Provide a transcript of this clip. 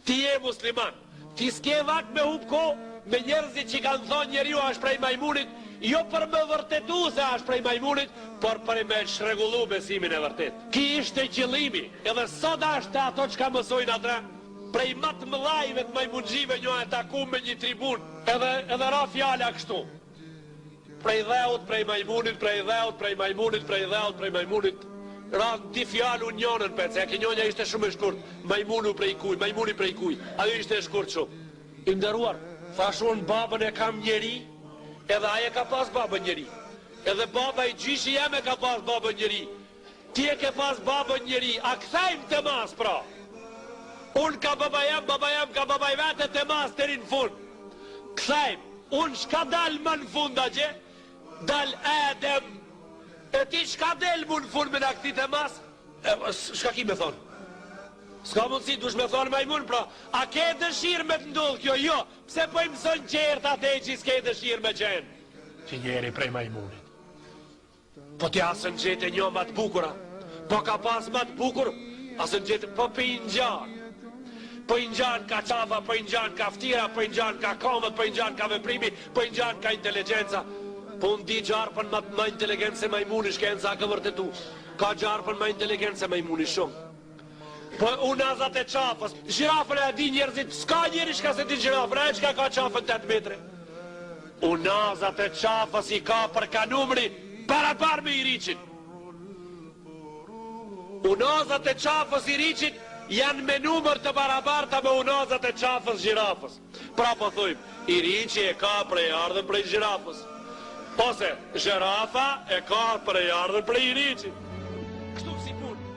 Ti je musliman. Ti s'ke vakt me hup kohë me njerëzit që kanë thonë njeriu asht prej majmunit, jo për me vërtetu se asht prej majmunit, por për me çrregullu besimin e vërtetë. Ky ishte qëllimi, edhe sot asht te ato çka mësojnë ata, prej ma të mëdhajve të majmunxhive njo e takum me një tribunë, edhe edhe ra fjala kështu. Prej dheut, prej majmunit, prej dheut, prej majmunit, prej dheut, prej majmunit. Ranë dy fjalë unë njonën pe, se njonja ishte shumë e shkurt, majmunu prej kuj, majmuni prej kuj, ajo ishte e shkurt shumë. I nderuar, thash unë babën e kam njeri, edhe ai e ka pas babën njeri, edhe baba i gjyshi jem e ka pas babën njeri, Ti e ke pas babën njeri, a kthejmë te mas pra? Unë ka baba jem, baba jem ka baba i vet e te mas deri në fund. Kthejmë, unë çka dal më në fund atje? Dal Adem. E ti çka del mu në fund me na kthy te mas? E, çka ki me thonë? S'ka mundësi, dush me thonë majmun, pra, a ke dëshirë me të ndodhë kjo? Jo, pse po i mëson tjerët atë që s'ke dëshirë me qenë? Ti njeri prej majmunit. Po ti a s'e gjete njo ma të bukur a? Po ka pas ma të bukur? A s'e gjete? Po po i ngjan. Po i ngjan ka qafa, po i ngjan ka ftira, po i ngjan ka kamët, po i ngjan ka veprimi, po i ngjan ka inteligjenca. Po unë di gjarpën ma, ma inteligent se majmuni, shkenca ka vërtetu. Ka gjarpën ma inteligent se majmuni shumë. Po unazat e qafës, zhirafën e di njerëzit, s'ka njeri çka s'e di zhirafën, ajo çka ka qafën 8 metre. Unazat e qafës i ka për ka numri barabar me iriqin. Unazat e qafës iriqit janë me numër të barabarta me unazat e qafës zhirafës. Pra po thujmë, iriqi e ka prejardhjen prej zhirafës. Ose zhirafa e ka prejardhjen prej iriqit.